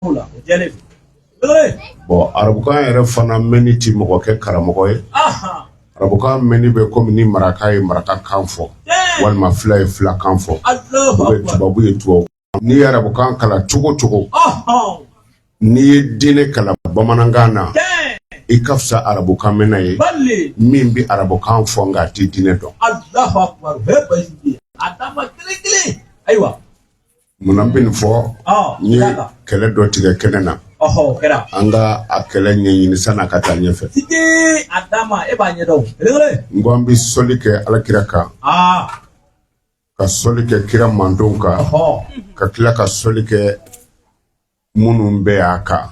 Bon, arabukan yɛrɛ fana mɛnni ti mɔgɔ kɛ karamɔgɔ ye. Arabukan mɛnni bɛ komi ni maraka ye marakakan fɔ, walima fila ye filakan fɔ, ou tubabu ye tubabu. N'i ye arabukan kalan cogo cogo, n'i ye diinɛ kalan bamanankan na, i ka fisa arabukan mɛnna ye min bɛ arabukan fɔ nka a tɛ diinɛ dɔn. Ayiwa. Munna n bɛ nin fɔ? N ye kɛlɛ dɔ tigɛ kɛnɛ na. An ka a kɛlɛ ɲɛɲini san'a ka taa ɲɛfɛ. N ko an bɛ sɔli kɛ Alakira kan, ka sɔli kɛ kira mantonw kan, ka tila ka sɔli kɛ minnu bɛ a kan.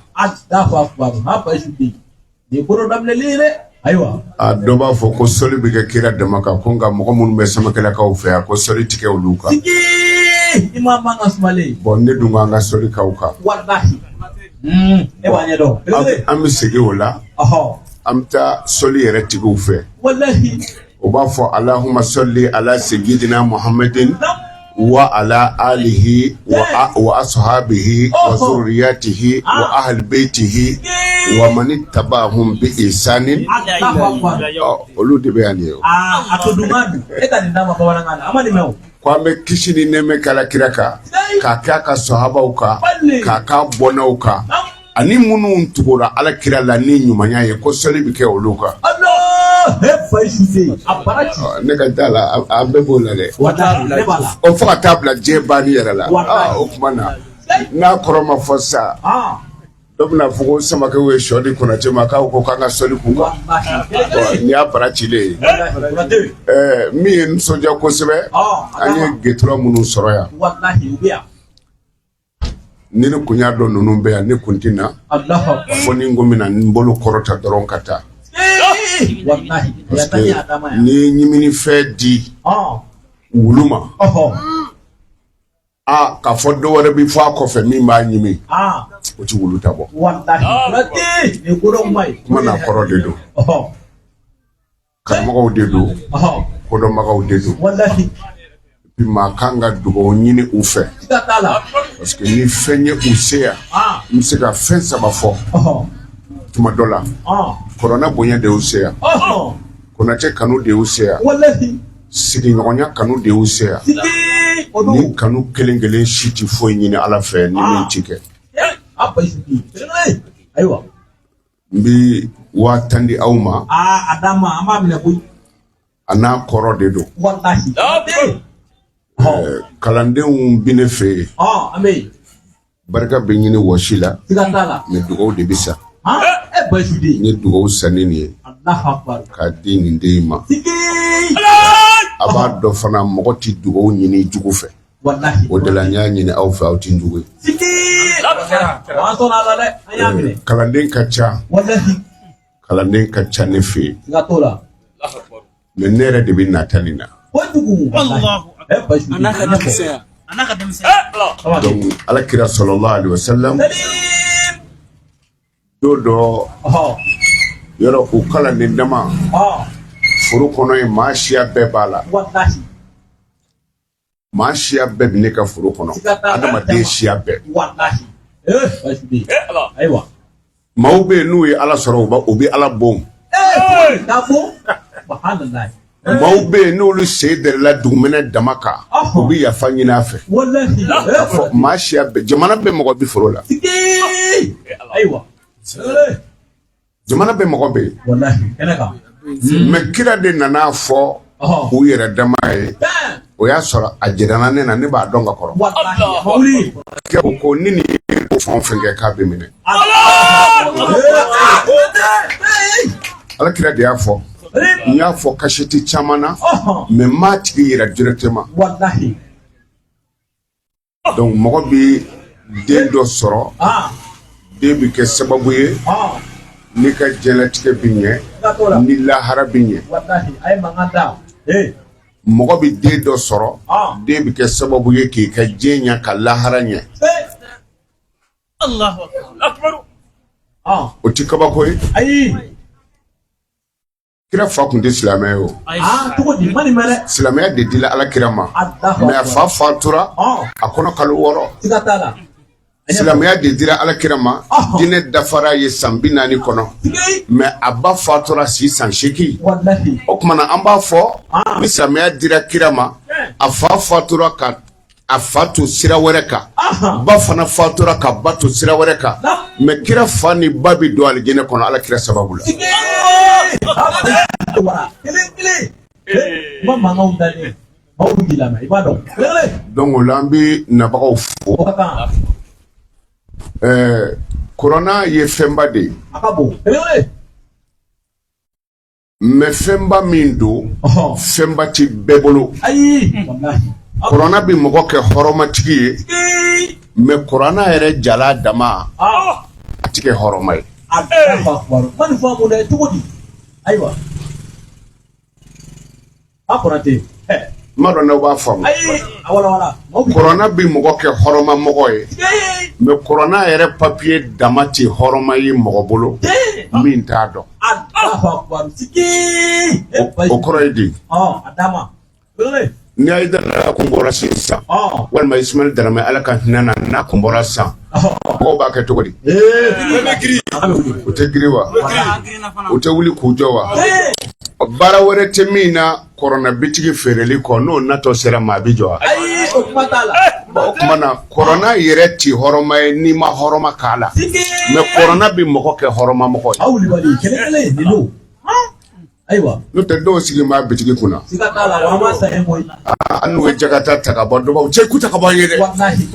Ayiwa. A dɔ b'a fɔ ko sɔli bɛ kɛ kira dama kan, ko nka mɔgɔ minnu bɛ samakɛlakaw fɛ yan, ko sɔli tɛ kɛ olu kan. Bon, ne dun ko an ka sɔli k'aw kan. An bɛ segin o la, an bɛ taa sɔli yɛrɛ tigiw fɛ. O b'a fɔ: alahuma sɔli ala seyidina muhamadin wa ala alihi wa ashabihi wa zurriyatihi wa ahli beytihi wa mani tabahum bi ihsanin. Olu de bɛ yan nin ye. Ko an bɛ kisi ni nɛɛmɛ kɛ Ala kira kan, k'a kɛ a ka sahabaw kan, k'a k'a bɔnnaw kan, ani minnu tugura Ala kira la ni ɲumanya ye, ko sɔli bɛ kɛ olu kan. Ne ka da la, an bɛɛ b'o la dɛ. O fo ka taa bila diɲɛ banni yɛrɛ la. O tuma na, n'a kɔrɔ ma fɔ sisan, dɔ bɛna fɔ ko Samakɛw ye sɔ di Konate ma, k'aw ko k'an ka sɔli k'u kan. Nin y'a bara cilen ye. Min ye nisɔndiya kosɛbɛ, an ye getura minnu sɔrɔ yan, ni ne kun y'a dɔn ninnu bɛ yan, ne kun tɛ na fo ni n ko bɛna n bolo kɔrɔta dɔrɔn ka taa, parce que n'i ye ɲiminifɛn di wulu ma, aa, k'a fɔ dɔ wɛrɛ bɛ fɔ a kɔfɛ min b'a ɲimi, o tɛ wulu ta bɔ. Kuma n'a kɔrɔ de don. Karamɔgɔw de don, kodɔnbagaw de don. Bi maa kan ka dugawu ɲini u fɛ, parce que ni fɛn ye u se yan, n bɛ se ka fɛn saba fɔ tuma dɔ la. Kɔrɔna bonya de y'u se yan, Konatɛ kanu de y'u se yan, sigiɲɔgɔnya kanu de y'u se yan. Ni kanu kelen kelen si tɛ foyi ɲini Ala fɛ ni min ti kɛ. Ayiwa. N bɛ 10 000 di aw ma. A d'an ma, an b'a minɛ koyi. A n'a kɔrɔ de don. Kalandenw bɛ ne fɛ yen. An bɛ yen. Barika bɛ ɲini wɔsi la. Siga t'a la. Mais dugawu de bɛ sa. Bayisu den. N ye dugawu san ni nin ye k'a di nin den in ma. A b'a dɔn fana, mɔgɔ tɛ dugawu ɲini jugu fɛ. O de la n y'a ɲini aw fɛ, aw tɛ n jugu ye. Kalanden ka ca, kalanden ka ca ne fɛ yen, mais ne yɛrɛ de bɛ nata nin na. Donc Ala kira sallallahu alaihi wasallam don dɔ yɔrɔ, u kalanden dama foro kɔnɔ yen, maa siya bɛɛ b'a la, maa siya bɛɛ bɛ ne ka foro kɔnɔ, adamaden siya bɛɛ. Maaw bɛ yen, n'u ye Ala sɔrɔ, u bɛ Ala bon. Maaw bɛ yen, n'olu sen dɛrɛla dugumɛnɛ dama kan, u bɛ yafa ɲini a fɛ. K'a fɔ maa siya bɛɛ, jamana bɛɛ mɔgɔ bɛ foro la, jamana bɛɛ mɔgɔ bɛ yen. Mais kira de nana fɔ u yɛrɛ dama ye. O y'a sɔrɔ a jirana ne na, ne b'a dɔn ka kɔrɔ. Kira ko ni nin ye ko fɛn o fɛn kɛ, k'a bɛ minɛ. Ala kira de y'a fɔ. N y'a fɔ kasɛti caman na, mais n m'a tigi yira directement. Donc mɔgɔ bɛ den dɔ sɔrɔ, den bɛ kɛ sababu ye n'i ka diɲɛlatigɛ bɛ ɲɛ, ni lahara bɛ ɲɛ. Mɔgɔ bɛ den dɔ sɔrɔ, den bɛ kɛ sababu ye k'i ka diɲɛ ɲɛ, ka lahara ɲɛ. O tɛ kabako ye. Kira fa tun tɛ silamɛ ye o. Silamɛya de dila Ala kira ma, mais a fa fatura a kɔnɔ kalo 6. Silamɛya de dira ala kira ma, diinɛ dafara ye san 40 kɔnɔ, mais a ba fatura si san 8. O tuma na an b'a fɔ ni silamɛya dira kira ma, a fa fatura ka a fa to sira wɛrɛ kan, ba fana fatura ka ba to sira wɛrɛ kan, mais kira fa ni ba bɛ don alijinɛ kɔnɔ ala kira sababu la. Donc o la an bɛ nabagaw fo. Kuranɛ ye fɛnba de ye, mais fɛnba min don, fɛnba tɛ bɛɛ bolo. Kuranɛ bɛ mɔgɔ kɛ hɔrɔnmatigi ye, mais kuranɛ yɛrɛ jala dama a tɛ kɛ hɔrɔnma ye. Ayiwa, a Konate. N m'a dɔn n'aw b'a faamu. Kuranɛ bɛ mɔgɔ kɛ hɔrɔnma mɔgɔ ye, mais kuranɛ yɛrɛ papiye dama tɛ hɔrɔnma ye mɔgɔ bolo min t'a dɔn. O kɔrɔ ye di? Ni Hayidara kun bɔra sisan, walima Ismaël Daramɛ, Ala ka hinɛ na, n'a kun bɔra sisan, mɔgɔw b'a kɛ cogo di? U tɛ girin wa? U tɛ wuli k'u jɔ wa? Baara wɛrɛ tɛ min na kuranɛ bitigi feereli kɔ, n'o natɔ sera ma, a bɛ jɔ wa? O tuma na kuranɛ yɛrɛ tɛ hɔrɔnma ye n'i ma hɔrɔnma k'a la, mais kuranɛ bɛ mɔgɔ kɛ hɔrɔnma mɔgɔ ye. Ayiwa. N'o tɛ dɔw sigi b'a bitigi kunna. Siga t'a la, an b'a san koyi. Hali n'u ye jakata ta ka bɔ, dɔ b'a cɛ k'u ta ka bɔ an ye dɛ. Walahi.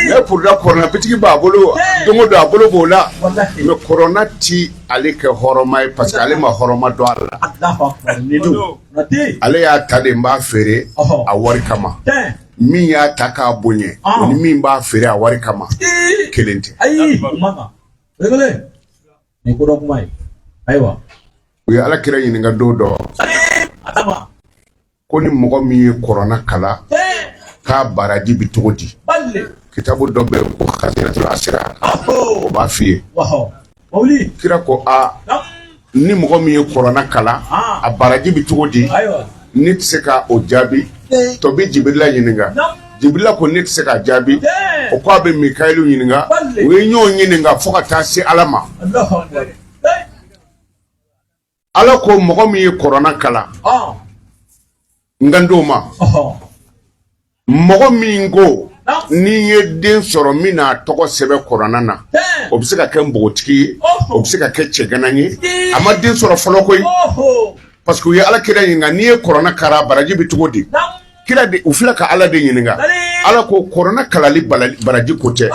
Mais pourtant kuranɛ bitigi b'a bolo, don o don a bolo b'o la. Mais kuranɛ ti ale kɛ hɔrɔnma ye parce que ale ma hɔrɔnma dɔn a la. Allahu akbar, nin don. Konate. Ale y'a ta de n b'a feere a wari kama. Min y'a ta k'a bonya, o ni min b'a feere a wari kama, kelen tɛ. Ayi, o man kan. Belebele. Nin kodɔn kuma ye. Ayiwa. U ye ala kira ɲininka don dɔ ko ni mɔgɔ min ye kuranɛ kalan, k'a baraji bɛ cogo di? Kitabu dɔ bɛ yen ko Khazinatul Asrar, o b'a f'i ye. Kira ko a ni mɔgɔ min ye kuranɛ kalan, a baraji bɛ cogo di? Ne tɛ se ka o jaabi. Tɔ bɛ Jibirila ɲininka. Jibirila ko ne tɛ se k'a jaabi. O ko a bɛ Mikayilu ɲininka. U ye ɲɔgɔn ɲininka fo ka taa se Ala ma. Ala ko mɔgɔ min ye kuranɛ kalan, n kan t'o ma, mɔgɔ min ko ni n ye den sɔrɔ min n'a tɔgɔ sɛbɛn kuranɛ na, o bɛ se ka kɛ npogotigi ye, o bɛ se ka kɛ cɛganan ye, a ma den sɔrɔ fɔlɔ koyi, parce que u ye ala kira ɲininka n'i ye kuranɛ kalan baraji bɛ cogo di? Kira de u filɛ ka Ala de ɲininka. Ala ko kuranɛ kalali baraji ko tɛ,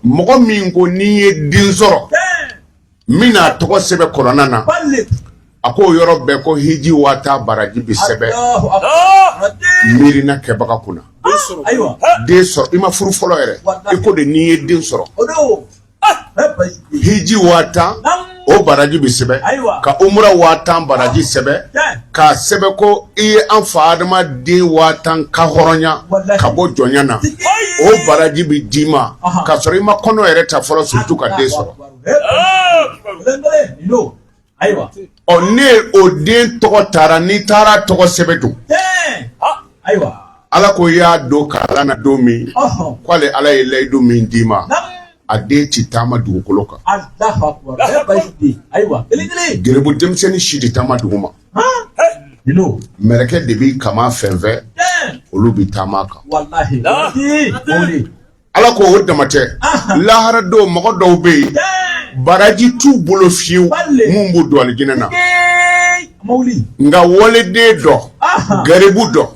mɔgɔ min ko n'i ye den sɔrɔ min n'a tɔgɔ sɛbɛn kuranɛ na, a ko o yɔrɔ bɛɛ ko hiji 10,000 baraji bɛ sɛbɛn miirina kɛbaga kunna. Den sɔrɔ, i ma furu fɔlɔ yɛrɛ, i ko de n'i ye den sɔrɔ, hiji 10,000 o baraji bɛ sɛbɛn, ka umura 10,000 baraji sɛbɛn, k'a sɛbɛn ko i ye an fa Adama den 10,000 ka hɔrɔnya ka bɔ jɔnya na, o baraji bɛ d'i ma k'a sɔrɔ i ma kɔnɔ yɛrɛ ta fɔlɔ, surtout ka den sɔrɔ. Ayiwa. Ɔ ne o den tɔgɔ taara, n'i taara tɔgɔ sɛbɛn don. Ayiwa. Ala ko i y'a don kalan na don min, k'ale Ala ye layidu min d'i ma, a den ti taama dugukolo kan. Ayiwa. Geribu denmisɛnnin si ti taama dugu ma. Mɛlɛkɛ de b'i kaman fɛnfɛn, olu bɛ taama kan. Ala ko o dama tɛ, lahara don mɔgɔ dɔw bɛ yen, baraji t'u bolo fiyewu mun b'u don alijinɛ na, nka waliden dɔ, garibu dɔ,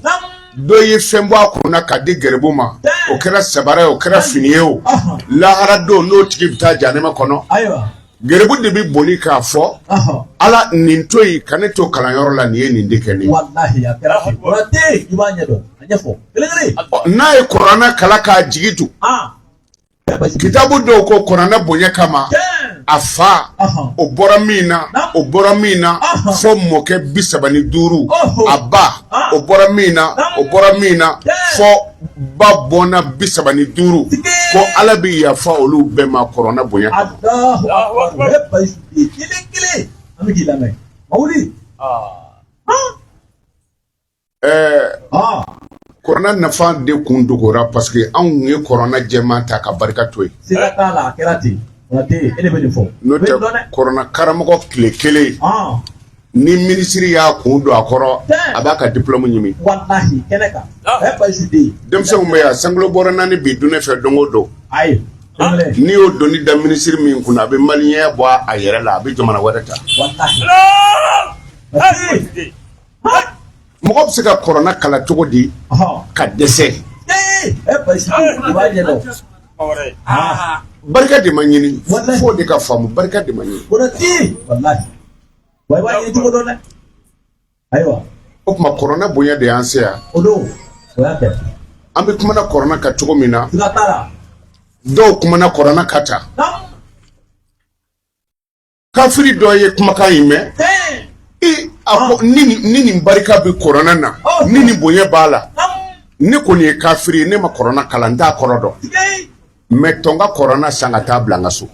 dɔ ye fɛn bɔ a kunna ka di garibu ma, o kɛra sabara ye, o kɛra fini ye, o lahara don n'o tigi bɛ taa jahanama kɔnɔ, garibu de bɛ boli k'a fɔ Ala nin to yen ka ne to kalanyɔrɔ la, nin ye nin de kɛ ne ye. N'a ye kuranɛ kalan k'a jigi tu, kitabu dɔw ko kuranɛ bonya kama, a fa o bɔra min na, o bɔra min na fo mɔkɛ 35, a ba o bɔra min na, o bɔra min na fo ba bɔnna 35, ko Ala bɛ yafa olu bɛɛ ma kuranɛ bonya kama. Ɛɛ, Kɔrɔna nafa de kun dogora parce que anw kun ye kɔrɔna jɛman ta ka barika to yen. Siga t'a la, a kɛra ten. Konate, e de bɛ nin fɔ. N'o tɛ, kɔrɔna karamɔgɔ tile kelen, ni minisiri y'a kun don a kɔrɔ, a b'a ka diplôme ɲimi. Walahi, kɛnɛ kan. Ɛ, Bayisu den. Denmisɛnw bɛ yan, sankolo bɔra naani bi dun ne fɛ don o don. Ayi. N'i y'o doni da minisiri min kunna, a bɛ maliyɛnya bɔ a yɛrɛ la, a bɛ jamana wɛrɛ ta. Walahi. Mɔgɔ bɛ se ka kɔrɔna kalan cogo di ka dɛsɛ? Barika de ma ɲini, f'o de ka faamu, barika de ma ɲini. Ayiwa. O tuma kɔrɔna bonya de y'an se yan. O don, o y'a kɛ. An bɛ kumana kɔrɔna kan cogo min na, Siga t'a la. dɔw kumana kɔrɔna kan tan. Kafiri dɔ ye kumakan in mɛn, ee, a ko ni nin barika bɛ kɔrɔna na, ni nin bonya b'a la, ne kɔni ye kafiri ye, ne ma kɔrɔna kalan, n t'a kɔrɔ dɔn, mais tɔ n ka kɔrɔna san ka taa bila n ka so.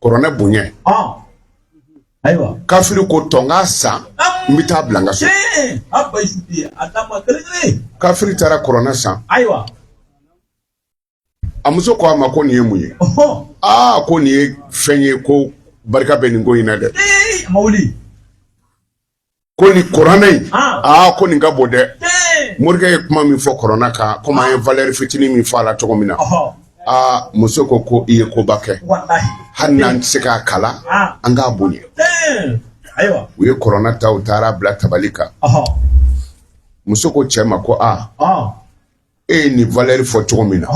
Kɔrɔna bonya. Ayiwa. Kafiri ko tɔ n k'a san, n bɛ taa bila n ka so. Kafiri taara kɔrɔna san. Ayiwa. A muso ko a ma ko nin ye mun ye? Aa, ko nin ye fɛn ye, ko barika bɛ nin ko in na dɛ. Ko nin kɔrɔna in, aa, ko nin ka bon dɛ. Morikɛ ye kuma min fɔ kɔrɔna kan, komi an ye valeur fitinin min fɔ a la cogo min na, aa, muso ko ko i ye koba kɛ, hali n'an tɛ se k'a kalan, an k'a bonya. U ye kɔrɔna ta, u taara bila tabali kan. Muso ko cɛ ma ko aa, e ye nin valeur fɔ cogo min na,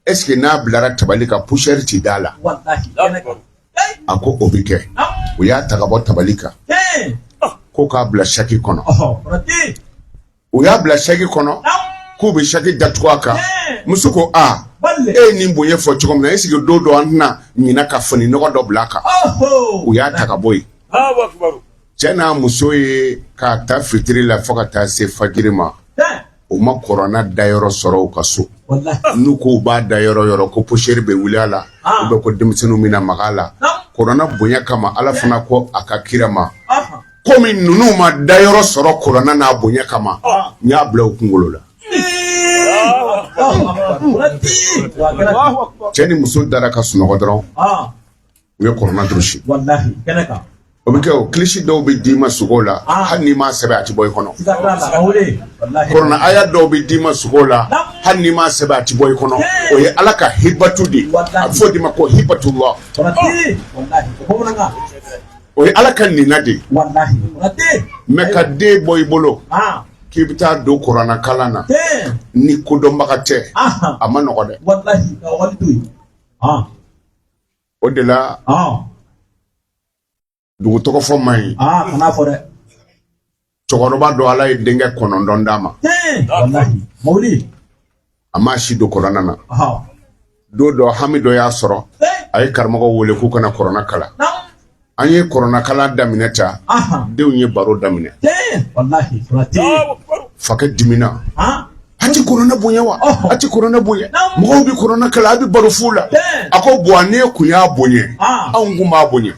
est ce que n'a bilara tabali kan, poussière ti d'a la? A ko o bɛ kɛ. U y'a ta ka bɔ tabali kan ko k'a bila saki kɔnɔ. U y'a bila saki kɔnɔ k'u bɛ saki datugu a kan. Muso ko aa, e ye nin bonya fɔ cogo min na, est ce que don dɔ an tɛna ɲinɛ ka fini nɔgɔ dɔ bila a kan? U y'a ta ka bɔ yen. Cɛ n'a muso ye k'a ta fitiri la fo ka taa se fajiri ma, u ma kɔrɔna dayɔrɔ sɔrɔ u ka so. N'u ko u b'a da yɔrɔ yɔrɔ, ko poussière bɛ wuli a la, u bɛ ko denmisɛnninw bɛna maga a la. Kɔrɔna bonya kama, Ala fana ko a ka kira ma, komi ninnu ma dayɔrɔ sɔrɔ kɔrɔna n'a bonya kama, n y'a bila u kunkolo la. Cɛ ni muso dara ka sunɔgɔ dɔrɔn, u ye kɔrɔna durusi. O bɛ kɛ o kilisi dɔw bɛ d'i ma sugo la, hali n'i m'a sɛbɛn, a tɛ bɔ i kɔnɔ. Kɔrɔna aya dɔw bɛ d'i ma sugo la, hali n'i m'a sɛbɛn, a tɛ bɔ i kɔnɔ. O ye Ala ka hibatu de ye, a bɛ fɔ o de ma ko hibatullah. O ye Ala ka nina de ye. Mais ka den bɔ i bolo k'i bɛ taa don kɔrɔna kalan na, ni kodɔnbaga tɛ, a ma nɔgɔ dɛ. O de la, dugu tɔgɔ fɔ man ɲi. Kana fɔ dɛ. Cɛkɔrɔba dɔ, Ala ye denkɛ 9 d'a ma. A m'a si don kɔrɔna na. Don dɔ, hami dɔ y'a sɔrɔ, a ye karamɔgɔ wele k'u ka na kɔrɔna kalan. An ye kɔrɔna kalan daminɛ ta, denw ye baro daminɛ. Fakɛ dimina: a ti kɔrɔna bonya wa? A ti kɔrɔna bonya? Mɔgɔw bɛ kɔrɔna kalan, a bɛ baro fu la. A ko bɔn, n'e kun y'a bonya, anw kun b'a bonya.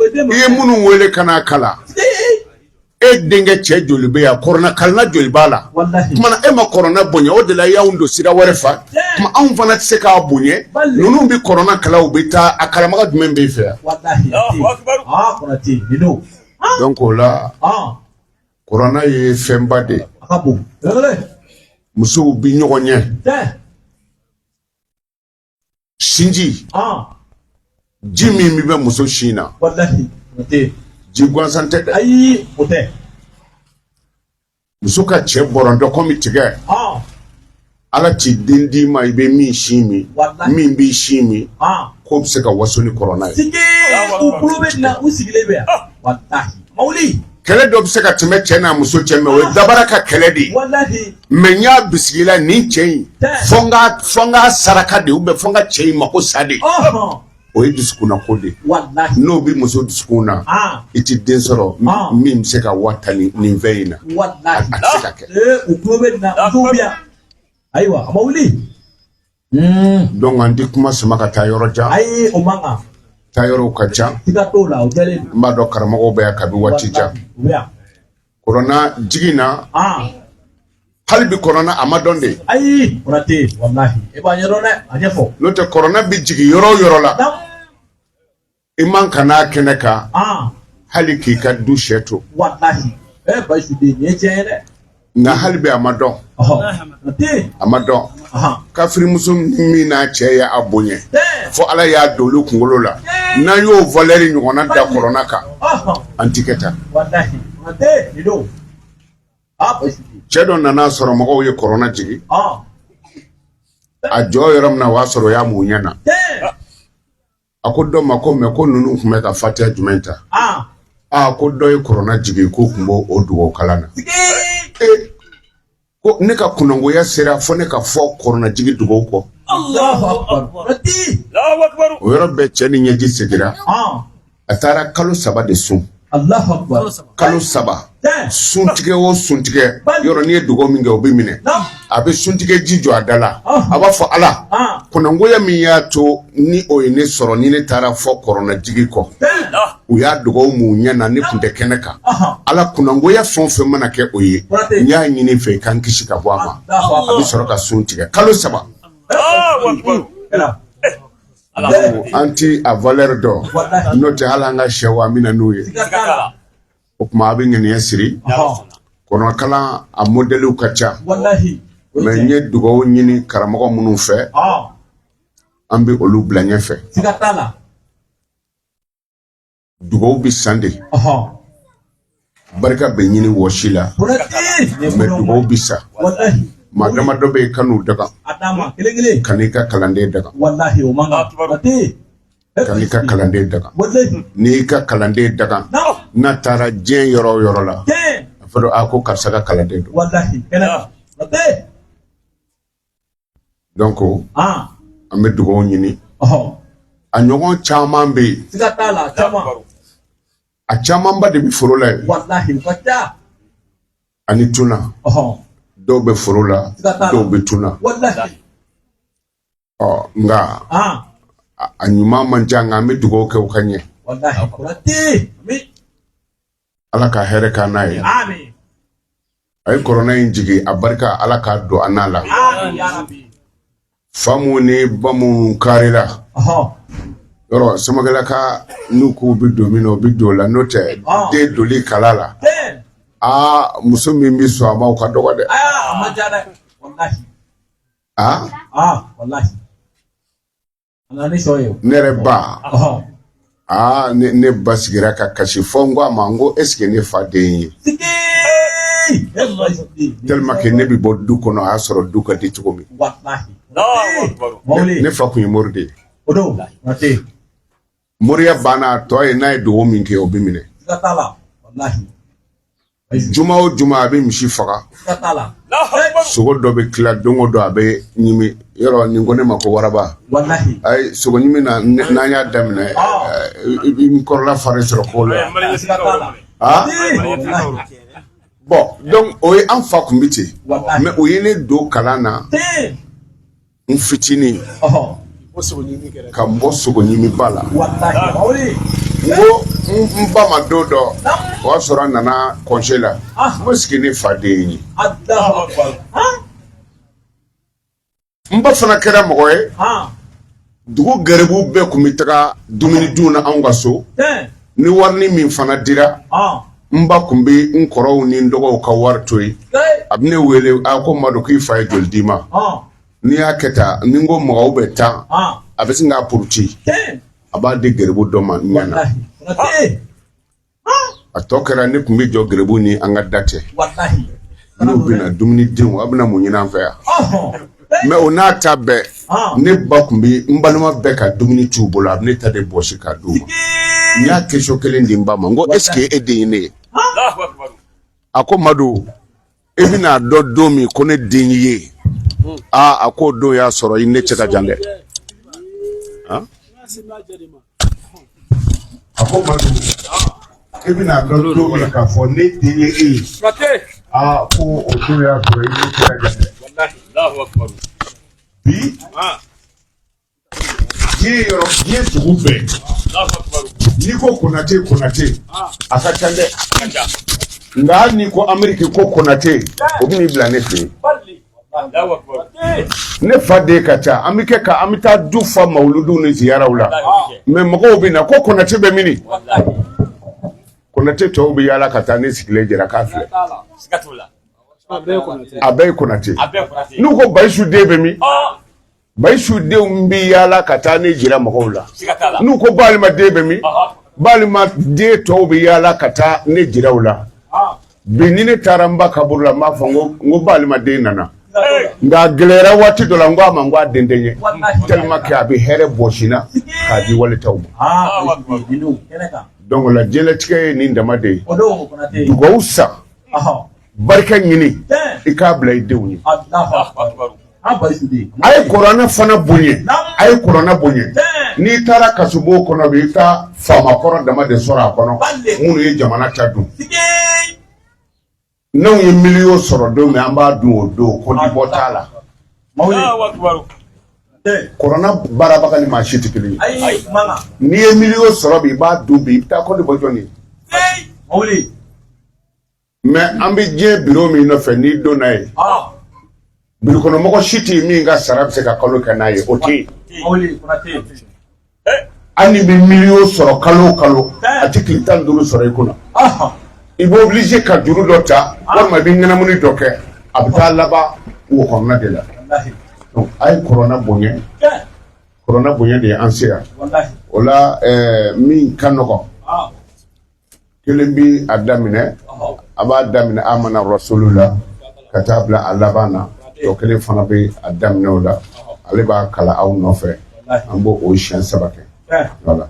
I ye minnu wele ka n'a kalan, e denkɛ cɛ joli bɛ yan? Kɔrɔna kalanna joli b'a la? Tuma e ma kɔrɔna bonya, o de la i y'anw don sira wɛrɛ fɛ. Tuma anw fana tɛ se k'a bonya. Ninnu bɛ kɔrɔna kalan, u bɛ taa a kalanbaga jumɛn b'e fɛ yan? Donc o la, kɔrɔna ye fɛnba de ye. Musow bɛ ɲɔgɔn ɲɛ sinji, ji min bɛ muso sin na, ji gansan tɛ dɛ. Ayi, o tɛ. Muso ka cɛ bɔrɔntɔ komi tigɛ. Ala ti den d'i ma i bɛ min sin min, min b'i sin min, k'o bɛ se ka waso ni kɔrɔna ye. U tulo bɛ na, u sigilen bɛ yan, walahi mawuli. Kɛlɛ dɔ bɛ se ka tɛmɛ cɛ n'a muso cɛ, mais o ye dabara ka kɛlɛ de ye. Mais n y'a bisigila nin cɛ in, fo n ka saraka de, ou bien fo n ka cɛ in mako sa de. O ye dusukunnako de ye. N'o bɛ muso dusukun na, i ti den sɔrɔ min bɛ se ka wa ta nin fɛn in na. A tɛ se ka kɛ. U tulo bɛ na, musow bɛ yan. Ayiwa, a ma wuli. Donc an tɛ kuma sama ka taa yɔrɔ jan. Ayi, o man kan. Taa yɔrɔw ka ca. Siga t'o la, o jɛlen. N b'a dɔn karamɔgɔw bɛ yan kabi waati jan. U bɛ yan. Kɔrɔna jigin na hali bi kɔrɔna a ma dɔn de. Ayi, Konate, walahi e b'a ɲɛdɔn dɛ, a ɲɛfɔ. N'o tɛ, kɔrɔna bɛ jigin yɔrɔ o yɔrɔ la, i man ka n'a kɛnɛ kan hali k'i ka du sɛ to. Walahi ɛ Bayisu den, nin ye tiɲɛ ye dɛ. Nka hali bi a ma dɔn, a ma dɔn. Kafirimuso min n'a cɛ ye a bonya fo Ala y'a don olu kunkolo la, n'an y'o valeur ɲɔgɔnna da kɔrɔna kan, an ti kɛ tan. Walahi Konate, nin don. Cɛ dɔ nana sɔrɔ mɔgɔw ye kɔrɔna jigin a jɔ yɔrɔ min na, o y'a sɔrɔ o y'a mun ɲɛ na. A ko dɔ ma ko mais ko ninnu tun bɛ ka fatiya jumɛn ta? Aa, ko dɔ ye kɔrɔna jigin, k'u tun b'o o dugawu kalan na. Ee, ko ne ka kunnangoya sera fo ne ka fɔ kɔrɔna jigin dugawu kɔ. O yɔrɔ bɛɛ, cɛ ni ɲɛji segira. A taara kalo 3 de sun. Kalo 3, suntigɛ o suntigɛ, yɔrɔ n'i ye dugawu min kɛ, o bɛ minɛ. A bɛ suntigɛ ji jɔ a da la, a b'a fɔ: Ala, kunnangoya min y'a to ni o ye ne sɔrɔ, ni ne taara fɔ kɔrɔna jigi kɔ, u y'a dugawu mun ɲɛ na, ne tun tɛ kɛnɛ kan, Ala, kunnangoya fɛn o fɛn mana kɛ o ye, n y'a ɲini fɛ i ka n kisi ka bɔ a ma. A bɛ sɔrɔ ka sun tigɛ kalo 3. An ti a valeur dɔn. N'o tɛ, hali an ka sɛw, an bɛ na n'u ye. O tuma, a bɛ ŋaniya siri. Kɔrɔnakalan a modèlew ka ca, mais n ye dugawu ɲini karamɔgɔ minnu fɛ, an bɛ olu bila ɲɛfɛ. Dugawu bɛ san de, barika bɛ ɲini wɔsi la, mais dugawu bɛ sa. Maa damadɔ bɛ yen, kan'u daga, kan'i ka kalanden daga, kan'i ka kalanden daga. N'i y'i ka kalanden daga, n'a taara diɲɛ yɔrɔ o yɔrɔ la, a fɔ a ko karisa ka kalanden don. Donc an bɛ dugawu ɲini. A ɲɔgɔn caman bɛ yen, a camanba de bɛ foro la yen ani tuna. Dɔw bɛ foro la, dɔw bɛ tuna. Ɔ nka a ɲuman man ca, nka an bɛ dugawu kɛ u ka ɲɛ. Ala ka hɛrɛ k'an n'a ye. A ye kɔrɔna in jigin, a barika, Ala k'a don an n'a la. Fa minnu ni ba minnu karila yɔrɔ samakɛla ka, n'u k'u bɛ don min na, u bɛ don o la. N'o tɛ, den doli kala la, aa, muso min bɛ sɔn a ma, o ka dɔgɔ dɛ. Aa, ne yɛrɛ ba, aa, ne ba sigira ka kasi fɔ n ko a ma, n ko est ce que ne fa den ye, tellement que ne bɛ bɔ du kɔnɔ, a y'a sɔrɔ du ka di cogo min. Ne fa tun ye mori de ye. Moriya banna, a tɔ ye n'a ye dugawu min kɛ, o bɛ minɛ. Juma o juma, a bɛ misi faga, sogo dɔ bɛ tila. Don o don, a bɛ ɲimi yɔrɔ nin ko ne ma ko waraba. Ayi, sogo ɲimi na, n'an y'a daminɛ, i bɛ n kɔrɔla fari sɔrɔ ko la. Ah bon, donc o ye an fa tun bɛ ten, mais o ye ne don kalan na n fitinin ka n bɔ sogo ɲimiba la. N ko n ba ma don dɔ, o y'a sɔrɔ a nana congé la, n ko sigi ne fa den ye. N ba fana kɛra mɔgɔ ye, dugu garibu bɛɛ tun bɛ taga dumuni dun na anw ka so. Ni warini min fana dira, n ba tun bɛ n kɔrɔw ni n dɔgɔw ka wari to yen. A bɛ ne wele, a ko: Madu, k'i fa ye joli d'i ma? N'i y'a kɛ tan, ni n ko mɔgɔw bɛ tan, a bɛ sin k'a puruti, a b'a di garibu dɔ ma n ɲɛ na. A tɔ kɛra ne tun bɛ jɔ garibu ni an ka da cɛ. N'u bɛna dumuni denw, a bɛna mun ɲini an fɛ yan? Mais o n'a ta bɛɛ, ne ba tun bɛ n balima bɛɛ ka dumuni t'u bolo, a bɛ ne ta de bɔsi k'a d'u ma. N y'a question kelen di n ba ma, n ko est ce que e den ye ne ye? A ko: Madu, e bɛna dɔn don min ko ne den y'i ye, aa, a k'o don y'a sɔrɔ i ne cɛ ka jan dɛ. A ko: Madu, e bɛna dɔn don min k'a fɔ ne den ye e ye, aa, ko o don y'a sɔrɔ i ne cɛ ka jan dɛ. Bi diɲɛ yɔrɔ, diɲɛ dugu bɛɛ, n'i ko Konate, Konate a ka ca dɛ. Nka hali n'i ko Ameriki ko Konate, o bɛ n'i bila ne fɛ yen. Ne fa den ka ca, an bɛ kɛ ka an bɛ taa du fa mawuluduw ni ziyaraw la, mais mɔgɔw bɛ na ko Konate bɛ mini? Konate tɔw bɛ yaala ka taa ne sigilen jira k'a filɛ. A bɛɛ ye Konate. N'u ko Bayisu den bɛ min? Bayisu denw bɛ yaala ka taa ne jira mɔgɔw la. N'u ko Balima den bɛ min? Balima den tɔw bɛ yaala ka taa ne jira u la. Bi ni ne taara n ba kaburu la, n b'a fɔ n ko Balima den nana. Nka a gɛlɛyara waati dɔ la, n ko a ma n ko a den tɛ n ye, tellement que a bɛ hɛrɛ bɔsi n na k'a di walitaw ma. Donc la diɲɛlatigɛ ye nin dama de ye. Dugawu san, barika ɲini, i k'a bila i denw ye. A ye kuranɛ fana bonya, a ye kuranɛ bonya. N'i taara kasobon kɔnɔ bi, i bɛ taa faamakɔrɔ dama de sɔrɔ a kɔnɔ, minnu ye jamana ta dun. N'anw ye miliyɔn sɔrɔ don min, an b'a dun o don, ko ni bɔ t'a la. Kuranɛ baarabaga ni maa si tɛ kelen ye. N'i ye miliyɔn sɔrɔ bi, i b'a dun bi, i bɛ taa kɔdi bɔ jɔn ye? Mais an bɛ diɲɛ biro min nɔfɛ, n'i donna yen, birikɔnɔmɔgɔ si tɛ yen min ka sara bɛ se ka kalo kɛ n'a ye, o tɛ yen. Hali n'i bɛ miliyɔn sɔrɔ kalo o kalo, a tɛ tile 15 sɔrɔ i kunna. I bɛ obligé ka juru dɔ ta, walima i bɛ ŋɛnamuni dɔ kɛ, a bɛ taa laban wo kɔnɔna de la. Donc a ye kuranɛ bonya, kuranɛ bonya de ye an se yan. O la min ka nɔgɔn, kelen bi a daminɛ, a b'a daminɛ amana rasulu la ka taa bila a laban na. Tɔ kelen fana bɛ a daminɛ o la, ale b'a kalan aw nɔfɛ. An b'o o siɲɛ 3 kɛ. Voilà.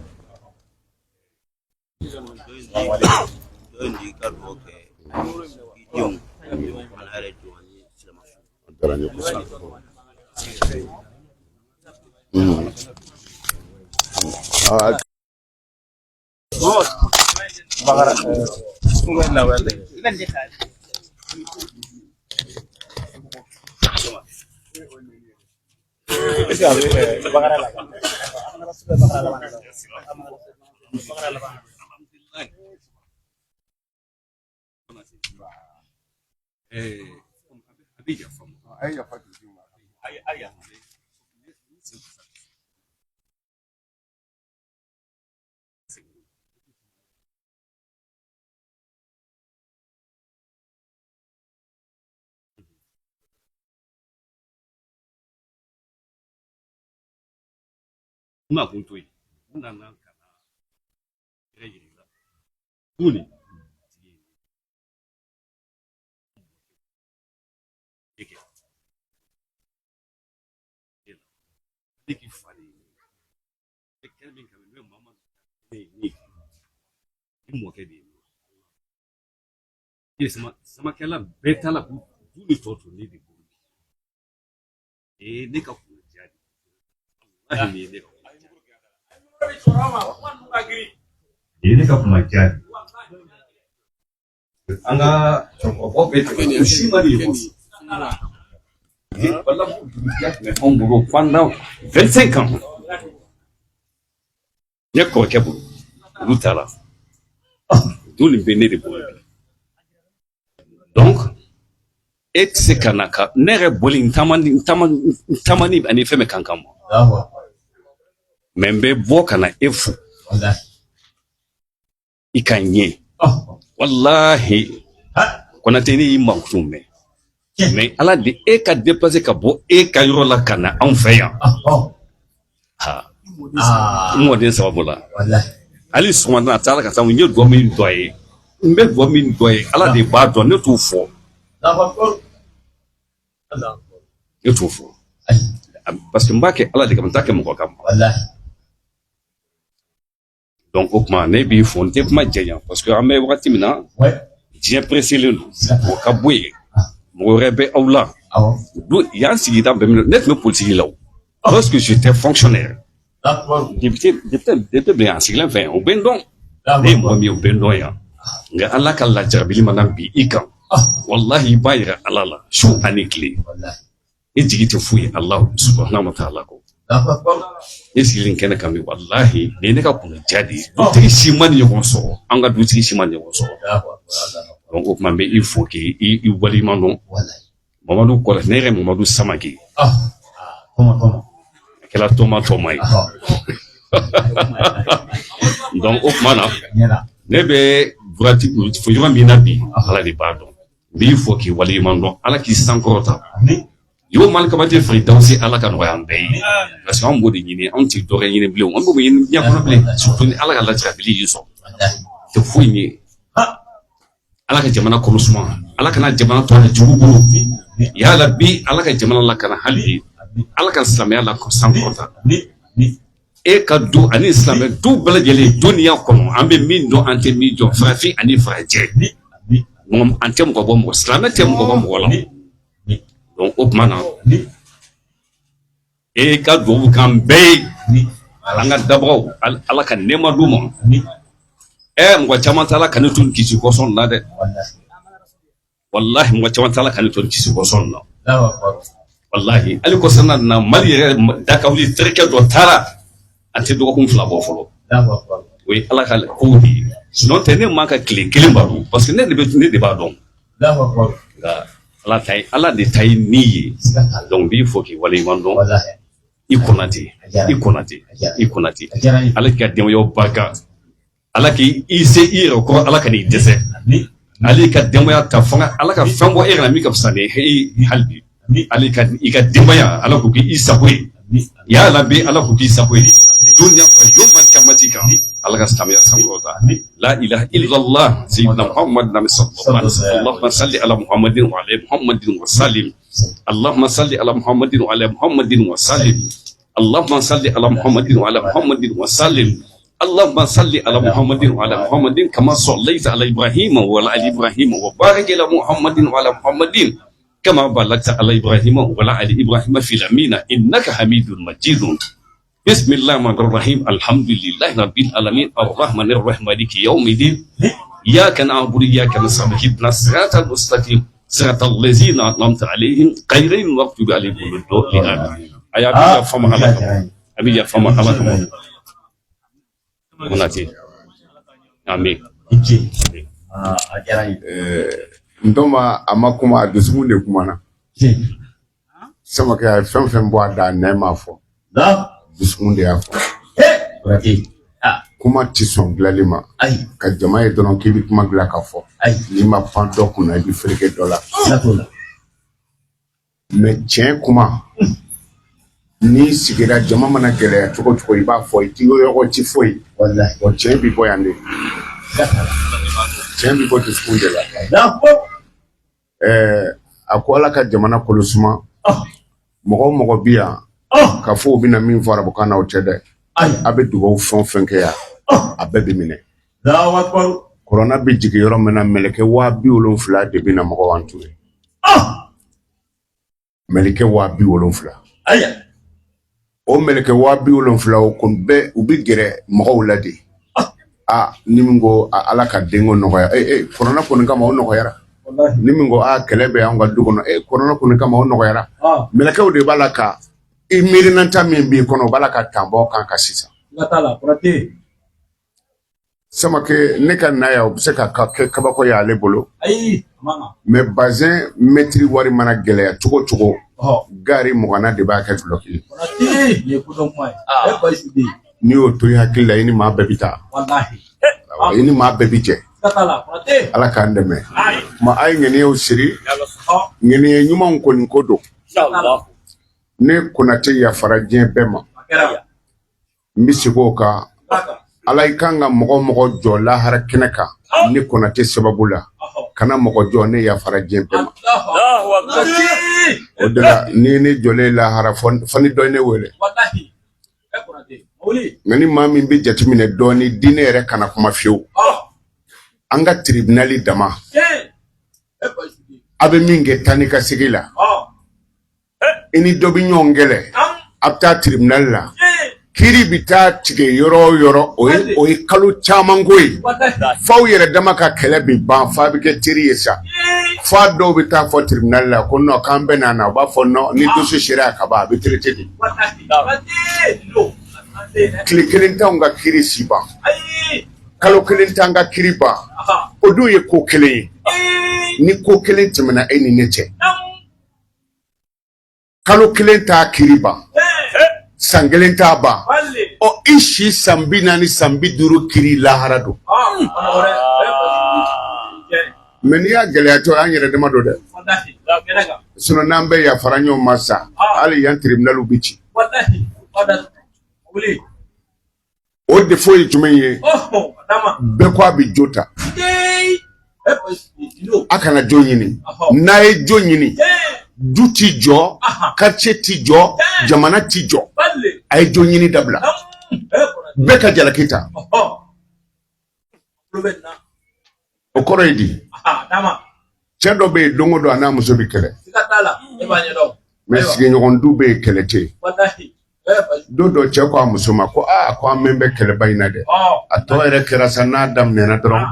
N'a kun to yen, u nana ka na yɛrɛ yir'i la tuguni. Ne k'i fa de ye ne kɛnɛ min kan, n'o ye Mamadu ne ye, ne mɔkɛ de ye ne ye. Samakɛla bɛɛ t'a la k'u du ni tɔ to ne de bolo. Ee, ne ka kunnaja de, walahi, nin ye ne ka kunnaja nin ye, ne ka kunnaja de. An ka cɛkɔrɔbaw bɛɛ tɛmɛna, u si ma nin ɲɔgɔn sɔrɔ. Walahi, dugutigiya tun bɛ anw bolo pendant 25 ans ne kɔrɔkɛ bolo. Olu taara du nin bɛ ne de bolo bi. Donc e tɛ se ka na ka ne yɛrɛ boli n taama n taama n taamani ani fɛn bɛɛ kan kan ma, mais n bɛ bɔ ka na e fo i ka ɲɛ. Walahi, Konate, ne y'i mankutu mɛn, mais Ala de e ka déplacer ka bɔ e ka yɔrɔ la ka na anw fɛ yan. Ha, n mɔden sababu la, hali sɔgɔmada a taara ka taa, n ye dugawu min dɔn a ye, n bɛ dugawu min dɔn a ye, Ala de b'a dɔn. Ne t'o fɔ, ne t'o fɔ, parce que n b'a kɛ Ala de kama, n t'a kɛ mɔgɔ kama. Donc o tuma ne b'i fo, n tɛ kuma janya, parce que an bɛ wagati min na, diɲɛ pressélen don. O ka bɔ yen, mɔgɔ wɛrɛ bɛ aw la yan sigida bɛɛ minɛ. Ne tun bɛ politique la o, lorsque j'étais fonctionnaire, député, député, député bɛ yan, a sigilen fɛ yan, o bɛ n dɔn. Ne ye mɔgɔ min ye, o bɛ n dɔn yan. Nka Ala ka lajarabili mana bin i kan, walahi, i b'a yira Ala la su ani tile, e jigi tɛ foyi ye Ala subahana wa taala kɔ. Ne sigilen kɛnɛ kan bi, walahi, nin ye ne ka kunnaja de ye. Dutigi si ma nin ɲɔgɔn sɔrɔ, an ka dutigi si ma nin ɲɔgɔn sɔrɔ. Donc o tuma n bɛ i fo k'i i waleɲuman dɔn. Mamadu Kɔrɛ, ne yɛrɛ Mamadu Samake. A kɛra tɔma tɔma ye. Donc o tuma na, ne bɛ droite yɔrɔ min na bi, Ala de b'a dɔn. N b'i fo k'i waleɲuman dɔn. Ala k'i sankɔrɔta. Yo malikabate firidawusi, Ala ka nɔgɔya an bɛɛ ye, parce que anw b'o de ɲini. Anw tɛ dɔ wɛrɛ ɲini bilen, an b'o ɲini diɲɛ kɔnɔ bilen, surtout ni Ala ka lajarabili y'i sɔrɔ, tɛ foyi ye. Ala ka jamana kɔnɔ suma, Ala kana jamana to a jugu bolo. Yala bi, Ala ka jamana lakana hali bi, Ala ka silamɛya la sankɔrɔta. E ka du ani silamɛ du bɛɛ lajɛlen duniya kɔnɔ, an bɛ min dɔn, an tɛ min dɔn, farafin ani farajɛ, an tɛ mɔgɔ bɔ mɔgɔ, silamɛ tɛ mɔgɔ bɔ mɔgɔ la. Donc o tuma na, e ka duwawu kan bɛɛ ye, an ka dabagaw, Ala ka nɛɛma d'u ma. Mɔgɔ caman t'a la ka ne to nin kisi kɔsɔn na dɛ. Walahi, mɔgɔ caman t'a la ka ne to nin kisi kɔsɔn na. Walahi, hali kɔsɔn na, Mali yɛrɛ dakawuli terikɛ dɔ taara, an tɛ dɔgɔkun 2 bɔ fɔlɔ. O ye Ala ka kow de ye. Sinon tɛ ne man ka tile kelen baro, parce que ne de b'a dɔn. Nka Ala ta ye, Ala de ta ye ni ye. Donc n b'i fo k'i waleɲuman dɔn. I Konate, i Konate, i Konate. Ala k'i ka denbayaw barika. Ala k'i i se i yɛrɛ kɔrɔ, Ala ka n'i dɛsɛ. Ale ka denbaya ta fanga, Ala ka fɛn bɔ e yɛrɛ la min ka fisa ni e hali bi. Ale ka i ka denbaya, Ala k'o kɛ i sago ye. Ya Rabbi, Ala k'o k'i sago ye. Duniya fa yawmal qiyamati kan. Ala ka silamɛya sankɔrɔta. La ilaha illallah sayyidina Muhammad nabi sallallahu alaihi wasallam. Allahumma salli ala Muhammadin wa ala Muhammadin wa sallim. Allahumma salli ala Muhammadin wa ala Muhammadin wa sallim. Allahumma salli ala Muhammadin wa ala Muhammadin wa sallim. اللهم صل على محمد وعلى محمد كما صليت على إبراهيم وعلى آل إبراهيم، وبارك على محمد وعلى محمد كما باركت على إبراهيم وعلى آل إبراهيم في العالمين إنك حميد مجيد. بسم الله الرحمن الرحيم. الحمد لله رب العالمين، الرحمن الرحيم، مالك يوم الدين، إياك نعبد وإياك نستعين، اهدنا الصراط المستقيم، صراط الذين أنعمت عليهم غير المغضوب عليهم ولا الضالين. آمين. Aya a bɛ yafa ma Ala kama, a bɛ yafa ma Ala kama. Konate, amin. I ce. A diyara n ye. N tɔma, a ma kuma, a dusukun de kumana. Samakɛ a ye fɛn fɛn bɔ a da, a nɛn m'a fɔ, dusukun de y'a fɔ. Konate. Kuma ti sɔn dilanli ma. Ayi. Ka jama ye dɔrɔn k'i bɛ kuma dilan ka fɔ, Ayi. n'i ma pan dɔ kunna, i bɛ fereke dɔ la. Siga t'o la. Mais tiɲɛ kuma, n'i sigira, jama mana gɛlɛya cogo cogo, i b'a fɔ, i ti yɔrɔ ti foyi. Walahi. Wa tiɲɛ bi bɔ yan de. Siga t'a la. Tiɲɛ bi bɔ dusukun de la. Allahu. A ko Ala ka jamana kolo suma. Mɔgɔ o mɔgɔ bi yan ka fɔ u bɛna min fɔ arabukan na, o tɛ dɛ. Ayi. A bɛ dugawu fɛn o fɛn kɛ yan, a bɛɛ bɛ minɛ. Allahu akbar. Kuranɛ bɛ jigin yɔrɔ min na, mɛlɛkɛ 70,000 de bɛ na mɔgɔw entouré. Mɛlɛkɛ 70,000. Ayi. O mɛlɛkɛ 70,000, o kun bɛɛ u bɛ gɛrɛ mɔgɔw la de. A ni min ko a, Ala ka denko nɔgɔya, ee ee kuranɛ kɔni kama, o nɔgɔyara. Ni min ko a, kɛlɛ bɛ an ka du kɔnɔ, ee kuranɛ kɔni kama, o nɔgɔyara. Mɛlɛkɛw de b'a la ka i miirinanta min b'i kɔnɔ, o b'a la ka tanbɔ kan ka sisan. Siga t'a la, Konate. Samakɛ, ne ka na yan, o bɛ se ka kɛ kabako ye ale bolo. Ayi, a man kan. Mais bazin mɛtiri wari mana gɛlɛya cogo o cogo, gari 20na de b'a kɛ dulɔki ye. Konate, nin ye kodɔn kuma ye. E Bayisu den. N'i y'o to i hakili la, i ni maa bɛɛ bɛ taa. Walahi. Awɔ, i ni maa bɛɛ bɛ jɛ. Siga t'a la, Konate. Ala k'an dɛmɛ. Ma a ye ŋaniyaw siri, ŋaniya ɲumanw kɔni ko don. Ne Konate yafara diɲɛ bɛɛ ma. A kɛra. N bɛ segin o kan. Kaka. Ala, i kan ka mɔgɔ o mɔgɔ jɔ lahara kɛnɛ kan ne Konate sababu la, kana mɔgɔ jɔ, ne yafara diɲɛ bɛɛ ma. Allahu akbar. Konate. O de la, ni ne jɔlen lahara, fɔ ni dɔ ye ne wele. Walahi. E Konate. Mawuli. Nka ni maa min bɛ jateminɛ dɔɔni, diinɛ yɛrɛ kana kuma fiyewu. An ka tribunal dama, E Bayisu den. a bɛ min kɛ taa ni ka segin la, i ni dɔ bɛ ɲɔgɔn kɛlɛ, a bɛ taa tribunal la, kiiri bɛ taa tigɛ yɔrɔ o yɔrɔ, o ye kalo caman ko ye. Walahi. F'aw yɛrɛ dama ka kɛlɛ bɛ ban, f'a bɛ kɛ teri ye sa. F'a dɔw bɛ taa fɔ tribunal la ko non, k'an bɛ na na, u b'a fɔ non, ni dossier sera yan ka ban, a bɛ traité de. Walahi. Konate. Lo. Konate. Tile kelen t'anw ka kiiri si ban, Ayi. kalo kelen t'an ka kiiri ban. O dun ye ko kelen ye. Ni ko kelen tɛmɛna e ni ne cɛ, kalo kelen t'a kiri ban, san kelen t'a ban. Ɔ, i si san 40, san 50 kiri lahara don. Mais n'i y'a gɛlɛyatɔ, an yɛrɛ dama don dɛ. Sinon n'an bɛɛ yafara ɲɔgɔn ma sa, hali yan tribunal bɛ ci. O défaut ye jumɛn ye? Bɛɛ ko a bɛ jo ta. A kana jo ɲini. N'a ye jo ɲini, du ti jɔ, quartier ti jɔ, jamana ti jɔ. A ye jo ɲini dabila, bɛɛ ka jalaki ta. O kɔrɔ ye di? Cɛ dɔ bɛ yen, don o don a n'a muso bɛ kɛlɛ, mais sigiɲɔgɔn du bɛ yen, kɛlɛ tɛ yen. Don dɔ, cɛ ko a muso ma ko aa, ko an mɛn bɛ kɛlɛba in na dɛ. A tɔ yɛrɛ kɛra sa, n'a daminɛna dɔrɔn,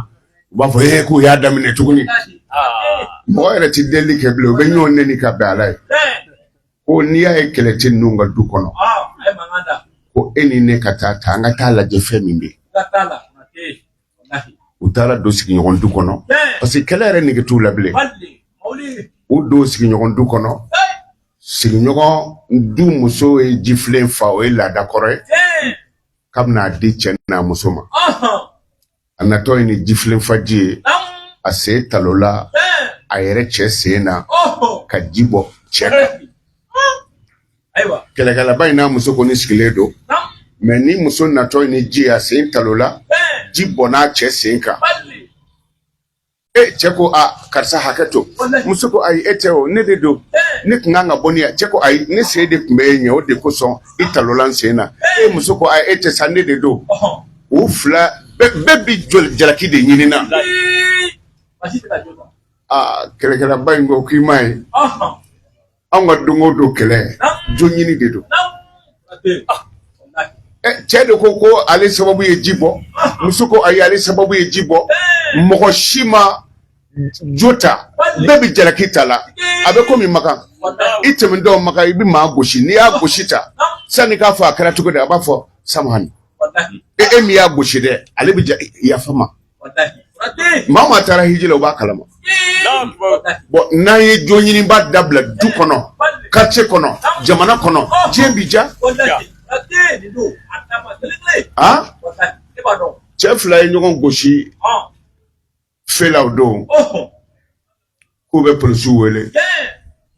u b'a fɔ ee, k'u y'a daminɛ tuguni. Mɔgɔ yɛrɛ ti delili kɛ bilen, u bɛ ɲɔgɔn neni ka bɛn ala ye. Ko n'i y'a ye kɛlɛ tɛ ninnu ka du kɔnɔ, ko e ni ne ka taa ta, an ka taa lajɛ fɛn min bɛ yen. U taara don sigiɲɔgɔn du kɔnɔ, parce que kɛlɛ yɛrɛ nege t'u la bilen. U don sigiɲɔgɔn du kɔnɔ, sigiɲɔgɔn du muso ye jifilen fa, o ye laada kɔrɔ ye, k'a bɛna di cɛ n'a muso ma. A natɔ ye ni jifilen fa ji ye, a sen talola a yɛrɛ cɛ sen na ka ji bɔ cɛ kan. Kɛlɛkɛlaba in n'a muso kɔni sigilen don, mais ni muso natɔ ye ni ji ye, a sen talola, ji bɔnna cɛ sen kan. E cɛ ko a karisa, hakɛ to. Muso ko ayi, e tɛ o, ne de don, ne tun kan ka bɔ ni yan. Cɛ ko ayi, ne sen de tun bɛ e ɲɛ, o de kosɔn i talola n sen na. E muso ko ayi, e tɛ sa, ne de don. U fila bɛɛ bi jalaki de ɲini na. Aa, kɛlɛkɛlaba in ko k'i m'a ye, anw ka don o don kɛlɛ, jo ɲini de don. Cɛ de ko ko ale sababu ye ji bɔ, muso ko ayi, ale sababu ye ji bɔ. Mɔgɔ si ma jo ta, bɛɛ bɛ jalaki ta la. A bɛ komi Makan, i tɛmɛtɔ Makan, i bɛ maa gosi, n'i y'a gosi ta, sani k'a fɔ a kɛra cogo di, a b'a fɔ samahani. E min y'a gosi dɛ, ale bɛ yafa ma. Maa maa taara hiji la, u b'a kalama. Bon, n'an ye jo ɲiniba dabila du kɔnɔ, quartier kɔnɔ, jamana kɔnɔ, diɲɛ bi ja. Ah, cɛ fila ye ɲɔgɔn gosi feu la o don, k'u bɛ polisiw wele.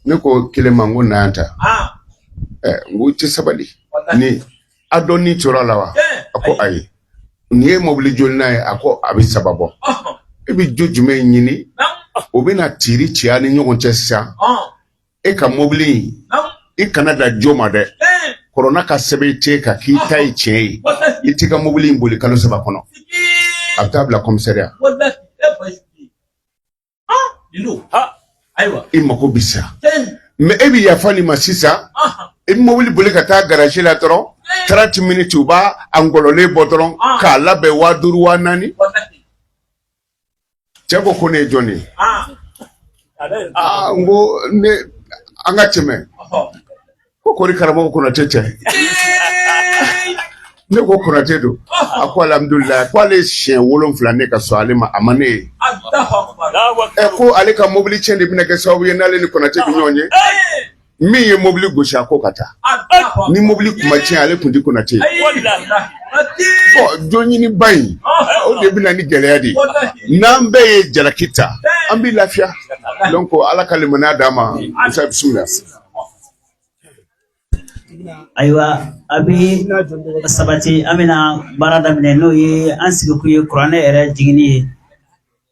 Ne ko kelen ma, n ko na yan ta. Ɛ, n ko i tɛ sabali ni a dɔn ni tora la wa? A ko ayi. Nin ye mobili jolina ye? A ko a bɛ saba bɔ. E bɛ jo jumɛn ɲini? O bɛna tiiri ci ni ɲɔgɔn cɛ sisan. E ka mobili in, i kana da jo ma dɛ. Kɔrɔna ka sɛbɛn t'e kan k'i ta ye tiɲɛ ye, i t'i ka mobili in boli kalo 3 kɔnɔ, a bɛ taa bila commissariat. I mako bɛ sa, mais e bɛ yafa nin ma sisan. I bɛ mobili boli ka taa garage la dɔrɔn, 30 minutes, u b'a a ngɔlɔlen bɔ dɔrɔn k'a labɛn 5000, 4000. Cɛ ko ko ne ye jɔn ye? Aa, n ko ne, an ka tɛmɛ. Ko kɔri karamɔgɔ Konate tɛ? Ne ko Konate don. A ko alhamdulilayi, ko ale siɲɛ 7 ne ka so, ale ma, a ma ne ye. Ɛ, ko ale ka mobili tiɲɛ de bɛna kɛ sababu ye n'ale ni Konate bɛ ɲɔgɔn ye. Min ye mobili gosi, a ko ka taa. Ni mobili kun ma tiɲɛ, ale kun tɛ Konate ye. Bon, jo ɲiniba in, o de bɛna ni gɛlɛya de ye. N'an bɛɛ ye jalaki ta, an bɛ lafiya. Donc Ala ka limaniya d'an ma. Musa, bisimila. Ayiwa, a bɛ sabati, an bɛna baara daminɛ, n'o ye an sigikun ye, kuranɛ yɛrɛ jiginni ye.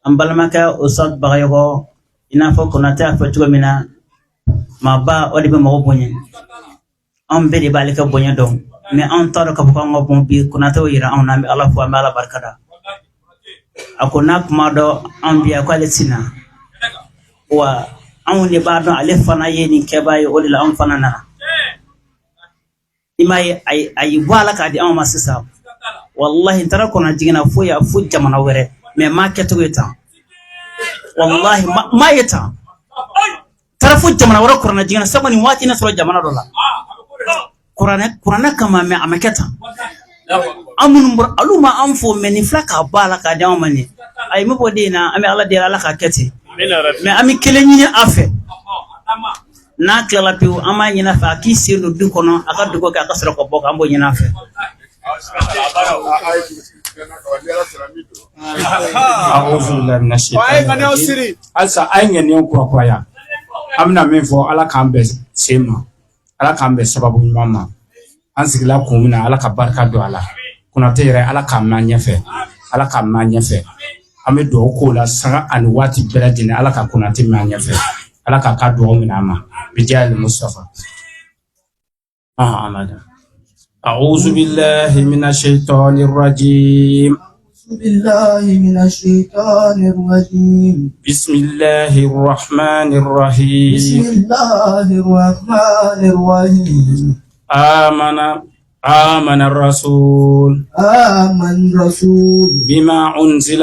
An balimakɛ Ustaz Bagayɔgɔ, i n'a fɔ Konate y'a fɔ cogo min na, maaba o de bɛ mɔgɔ bonya. Anw bɛɛ de b'ale ka bonya dɔn, mais anw t'a dɔn k'a fɔ k'an ka bon. Bi Konate y'o yira anw na. An bɛ Ala fo, an bɛ Ala barika da. A ko n'a kuma dɔn anw bi yan k'ale ti na wa, anw de b'a dɔn ale fana ye nin kɛbaa ye. O de la anw fana nana. I m'a ye, a y'i bɔ a la k'a di anw ma sisan. Walahi, n taara kɔnɔ jiginna fo yan, fo jamana wɛrɛ, mais m'a kɛcogo ye tan. Walahi, m'a ye tan. Taara fo jamana wɛrɛ, kuranɛ jiginna sabu nin waati in sɔrɔ jamana dɔ la kuranɛ kama, mais a ma kɛ tan. An minnu bɔra, olu ma an fo, mais nin filɛ k'a bɔ a la k'a di anw ma. Nin a ye min bɔ den in na, an bɛ Ala deli, Ala k'a kɛ ten. Mais an bɛ kelen ɲini a fɛ, n'a tilala pewu, an b'a ɲini a fɛ a k'i sen don du kɔnɔ, a ka dugawu kɛ, a ka sɔrɔ ka bɔ, an b'o ɲini a fɛ. Halisa a ye ŋaniyaw kurakuraya. An bɛna min fɔ, Ala k'an bɛn sen ma, Ala k'an bɛn sababu ɲuman ma. An sigila kun min na, Ala ka barika don a la. Konate yɛrɛ, Ala k'a mɛn an ɲɛfɛ, Ala k'a mɛn an ɲɛfɛ. An bɛ dugawu k'o la sanga ani waati bɛɛ lajɛlen. Ala ka Konate mɛn an ɲɛfɛ, Ala k'a ka dugawu minɛ an ma. Bijali Mustafa. أعوذ بالله من الشيطان الرجيم. بالله من الشيطان الرجيم. بسم الله الرحمن الرحيم. بسم الله الرحمن الرحيم. آمن الرسول. آمن الرسول. بما أنزل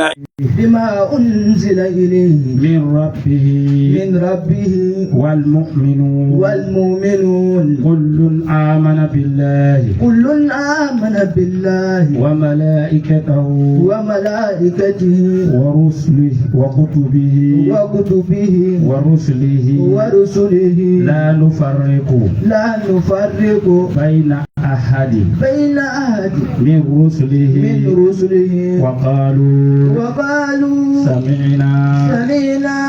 بما أنزل إليه من ربه من ربه والمؤمنون والمؤمنون كل آمن بالله كل آمن بالله وملائكته وملائكته ورسله وكتبه وكتبه ورسله ورسله لا نفرق لا نفرق بين أحد بين أحد من رسله من رسله وقالوا وقالوا سمعنا سمعنا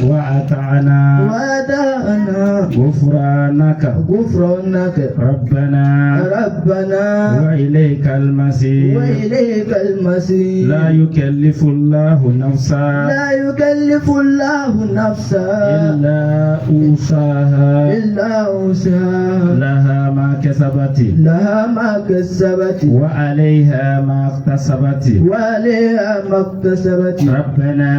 وأطعنا وأطعنا غفرانك غفرانك ربنا ربنا وإليك المصير وإليك المصير. لا يكلف الله نفسا لا يكلف الله نفسا إلا وسعها إلا وسعها لها ما كسبت لها ما كسبت وعليها ما اكتسبت وعليها ما اكتسبت. ربنا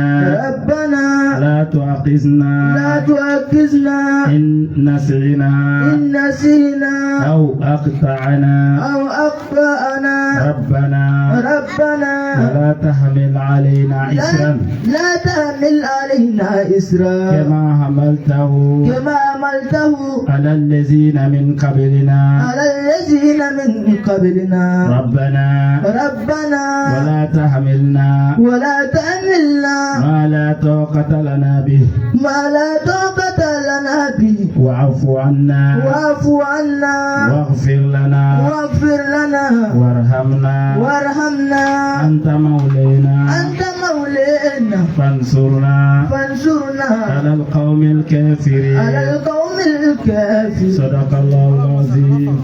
ربنا لا تؤاخذنا لا تؤاخذنا إن نسينا إن نسينا أو أخطأنا أو أخطأنا. ربنا ربنا ولا تحمل علينا إسرا لا تحمل علينا إسرا كما حملته كما حملته على الذين من قبلنا على الذين من قبلنا. ربنا ربنا ولا تحملنا ولا تحملنا ما لا طاقة لنا به ما لا طاقة لنا به واعف عنا واعف عنا واغفر لنا واغفر لنا وارحمنا وارحمنا. أنت مولانا أنت مولانا فانصرنا فانصرنا على القوم الكافرين على القوم الكافرين. صدق الله العظيم.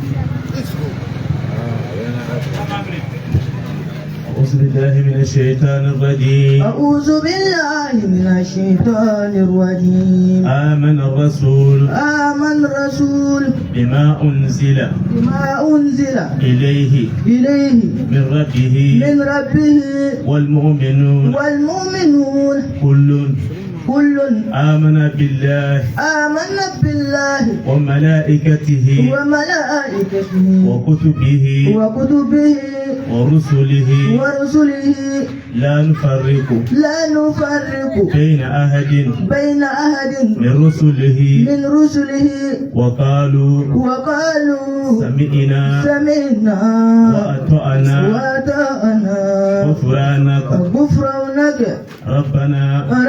أعوذ بالله من الشيطان الرجيم. أعوذ بالله من الشيطان الرجيم. آمن الرسول آمن الرسول بما أنزل بما أنزل إليه إليه من ربه من ربه والمؤمنون والمؤمنون كل كل آمن بالله آمن بالله وملائكته وملائكته وكتبه وكتبه ورسله ورسله لا نفرق لا نفرق بين أحد بين أحد من رسله من رسله. وقالوا وقالوا سمعنا سمعنا وأطعنا وأطعنا غفرانك غفرانك ربنا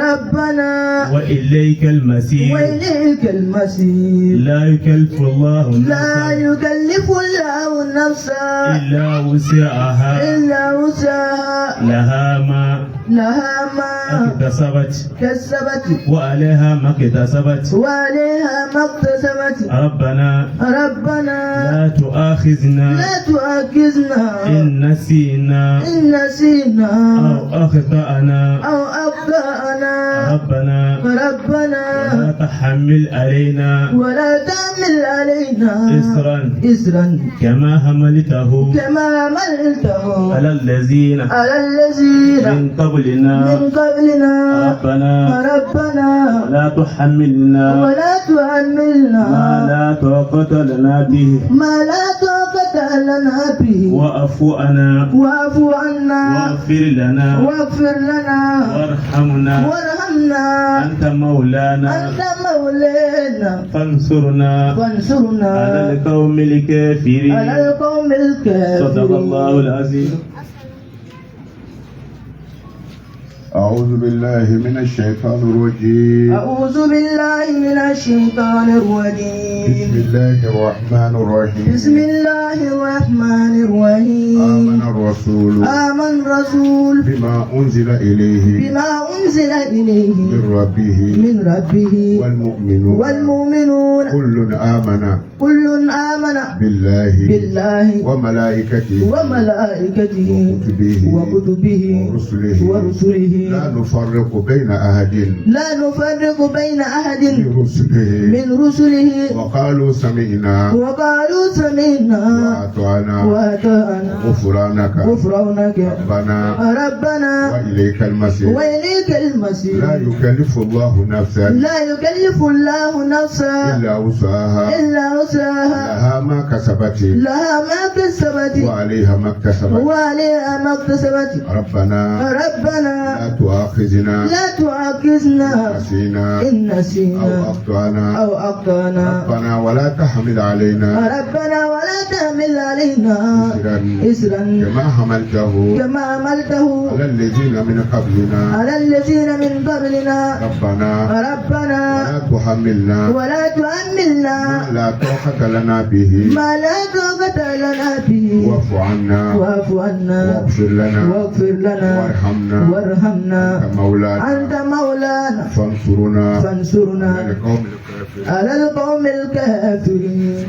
ربنا وإليك المصير وإليك المصير. لا يكلف الله لا نفسا يكلف الله نفسا إلا وسعها إلا وسعها لها ما لها ما اكتسبت كسبت وعليها ما اكتسبت وعليها ما اكتسبت. ربنا ربنا لا تؤاخذنا لا تؤاخذنا إن نسينا إن نسينا أو أخطأنا أو أخطأنا. ربنا ربنا ولا تحمل علينا ولا تحمل علينا إصرا إصرا كما حملته كما حملته على الذين على الذين من قبلنا من قبلنا. ربنا ربنا ولا تحملنا ولا تحملنا ما لا طاقة لنا به ما لا طاقة لنا به واعف عنا واعف عنا واغفر لنا واغفر لنا وارحمنا وارحمنا. أنت مولانا أنت مولانا فانصرنا فانصرنا على القوم الكافرين على القوم الكافرين. صدق الله العظيم. أعوذ بالله من الشيطان الرجيم. أعوذ بالله من الشيطان الرجيم. بسم الله الرحمن الرحيم. بسم الله الرحمن الرحيم. آمن الرسول. آمن الرسول. بما أنزل إليه. بما أنزل إليه. من ربه. من ربه. والمؤمنون. والمؤمنون. كل آمن. كل آمن. بالله. بالله. وملائكته. وملائكته. وكتبه. وكتبه. ورسله. ورسله. لا نفرق بين أحد. لا نفرق بين أحد. من رسله. من رسله. وقالوا سمعنا. وقالوا سمعنا. وأطعنا. وأطعنا. غفرانك. غفرانك. ربنا. ربنا. وإليك المصير. وإليك المصير. لا يكلف الله نفسا. لا يكلف الله نفسا. إلا وسعها. إلا وسعها. لها ما كسبت. لها ما كسبت. وعليها ما اكتسبت. وعليها ما اكتسبت. ربنا. ربنا. لا تؤاخذنا. لا تؤاخذنا. نسينا. إن نسينا. أو أخطأنا. أو أخطأنا. ربنا ولا تحمل علينا. ربنا ولا تحمل علينا. إصرا. إصرا. كما حملته. كما حملته. على الذين من قبلنا. على الذين من قبلنا. ربنا. ربنا. ولا تحملنا. ولا تحملنا. ما لا طاقة لنا به. ما لا طاقة لنا به. واعف عنا. واعف عنا. واغفر لنا. واغفر لنا. وارحمنا. وارحمنا. أنت مولانا. أنت مولانا. فانصرنا. فانصرنا. على القوم الكافرين. على القوم الكافرين.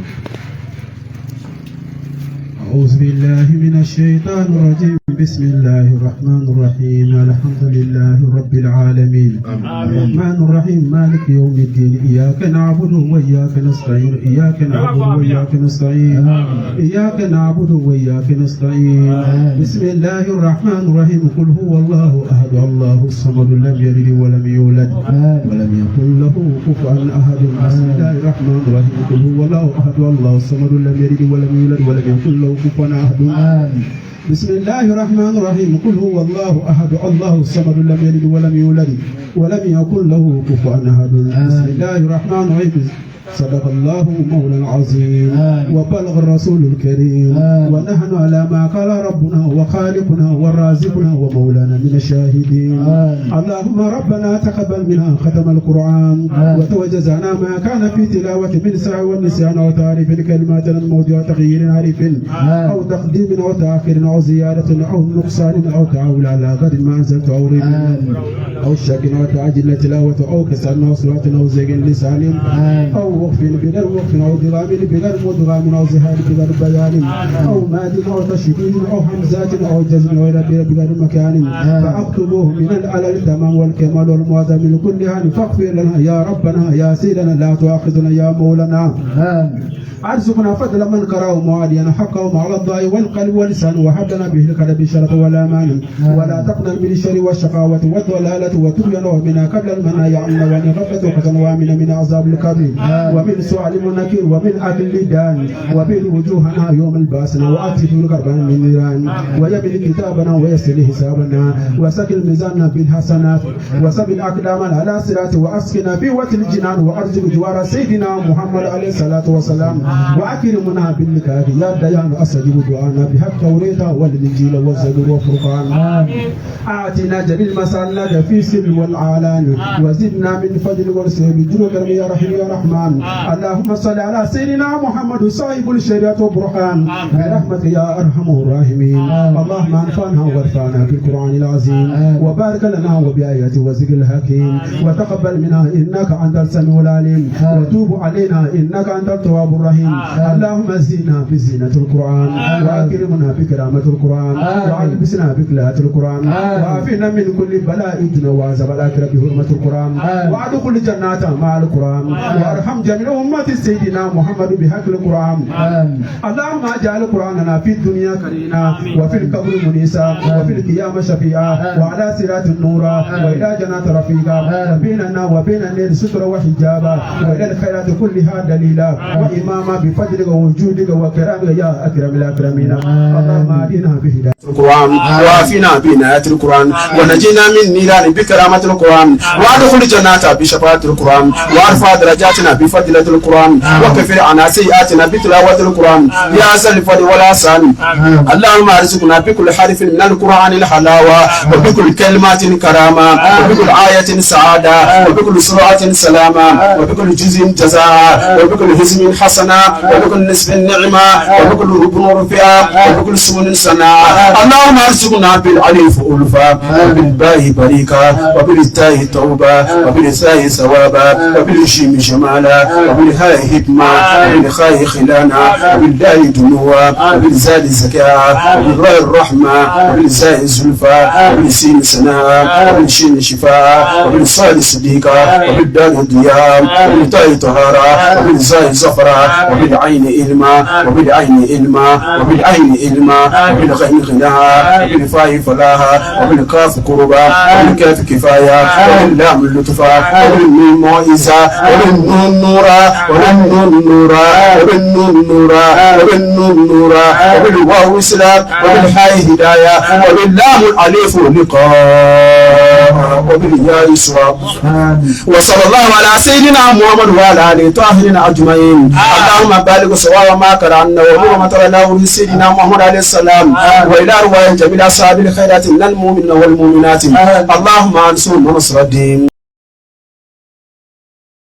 أعوذ بالله من الشيطان الرجيم. بسم الله الرحمن الرحيم. الحمد لله رب العالمين. الرحمن الرحيم. مالك يوم الدين. إياك نعبد وإياك نستعين. إياك نعبد وإياك نستعين. إياك نعبد وإياك نستعين. بسم الله الرحمن الرحيم. قل هو الله أحد الله الصمد لم يلد ولم يولد ولم يكن له كفوا أحد. بسم الله الرحمن الرحيم. قل هو الله أحد الله الصمد لم يلد ولم يولد ولم يكن له كفوا أحد. بسم الله الرحمن الرحيم. قل هو الله أحد الله الصمد لم يلد ولم يولد ولم يكن له كفوا أحد. بسم الله الرحمن الرحيم. صدق الله مولانا العظيم وبلغ الرسول الكريم. ونحن على ما قال ربنا وخالقنا ورازقنا ومولانا من الشاهدين. اللهم ربنا تقبل منا ختم القرآن وتوجزنا ما كان في تلاوة من سهو والنسيان وتعريف الكلمات الموضوع تغيير عارف أو تقديم أو تأخير أو زيادة أو نقصان أو تعاول على غير ما أنزلت أو ريب أو شك أو تعجل تلاوة أو كسل أو صلاة أو زيغ لسان أو وقف بغير وقف أو ضغام بغير مدغام أو زهار بغير بيان أو ماد أو تشديد أو همزات أو جزم غير بغير مكان. فأكتبوه من العلل التمام والكمال والمعظم من كل هان. فاغفر لنا يا ربنا يا سيدنا لا تؤاخذنا يا مولانا. أرزقنا فضل من قرأه معاليا حقه على الضاء والقلب واللسان وهب لنا به القلب الشرف والأمان ولا تقنا من الشر والشقاوة والضلالة وتبين منا قبل المنايا عنا ونغفلة وحزن وامنا من عذاب القبر ومن سؤال منكر ومن أكل لدان وبين وجوهنا يوم الباسنا وأكتب القربان من نيران ويمن كتابنا ويسر حسابنا وسكن ميزاننا بالحسنات وسبل أقدامنا على صراط وأسكنا في وتر الجنان وأرزق جوار سيدنا محمد عليه الصلاة والسلام وأكرمنا باللقاء يا ديان أستجيب دعانا بحق التوراة والإنجيل والزبور والفرقان. آتنا جليل مسألة في سر والإعلان وزدنا من فضل ورسل بجودك يا رحيم يا رحمن. اللهم صل على سيدنا محمد صاحب الشريعة والبرهان برحمتك يا أرحم الراحمين. اللهم انفعنا وارفعنا بالقرآن العظيم وبارك لنا وبآياته وذكر الحكيم وتقبل منا إنك أنت السميع العليم وتوب علينا إنك أنت التواب الرحيم. اللهم زينا بزينة القرآن وأكرمنا بكرامة القرآن وألبسنا بكلاة القرآن وعافنا من كل بلاء الدنيا وعذاب الآخرة بحرمة القرآن وأدخل الجنة مع القرآن وأرحم جميع أمة سيدنا محمد بحق القرآن. اللهم اجعل قرآننا في الدنيا كرينا وفي القبر منيسا وفي القيامة شفيعا وعلى صراط النور وإلى جنات رفيقا وبيننا وبين النيل سترا وحجابا وإلى الخيرات كلها دليلا وإماما بفضلك ووجودك وكرامك يا أكرم الأكرمين. اللهم اهدنا بهداية القرآن وعافنا بعناية القرآن ونجينا من نيران بكرامة القرآن وادخل الجنة بشفاعة القرآن وارفع درجاتنا بفضل بفضيلة القرآن وكفر عنا سيئاتنا بتلاوة القرآن يا ذا الفضل والإحسان. اللهم ارزقنا بكل حرف من القرآن الحلاوة، وبكل كلمة كرامة، وبكل آية سعادة، وبكل سورة سلامة، وبكل جزء جزاء، وبكل حزب حسنة، وبكل نصف نعمة، وبكل ربع رفعة، وبكل سمن سنة. اللهم ارزقنا بالألف ألفة، وبالباء بريكة، وبالتاء توبة، وبالثاء ثوابا، وبالجيم جمالا، وبالهاء حكمة، وبالخاء خلانا، وبالدال دنوا، وبالزال زكاة، وبالراء الرحمة، وبالزاء زلفى، وبالسين سناء، وبالشين شفاء، وبالصاد صديقة، وبالدال ضياء، وبالتاء طهارة، وبالزاء زفرة، وبالعين إلما، وبالعين إلما، وبالعين إلما، وبالغين غناء، وبالفاء فلاها، وبالكاف قربا، وبالكاف كفاية، وباللام لطفا، وبالميم موعظة، وبالنون نورا، وبالنون نورا، وبالنون نورا، وبالنون نورا، وبالواو سلام، وبالحاء هداية، وباللام الألف لقاء، وبالياء صواب. وصلى الله على سيدنا محمد وعلى آله الطاهرين أجمعين. اللهم بلغ صواب ما قرأنا ونور ما ترى سيدنا محمد عليه السلام وإلى أرواح جميع أصحاب الخيرات من المؤمنين والمؤمنات. اللهم انصر نصر الدين.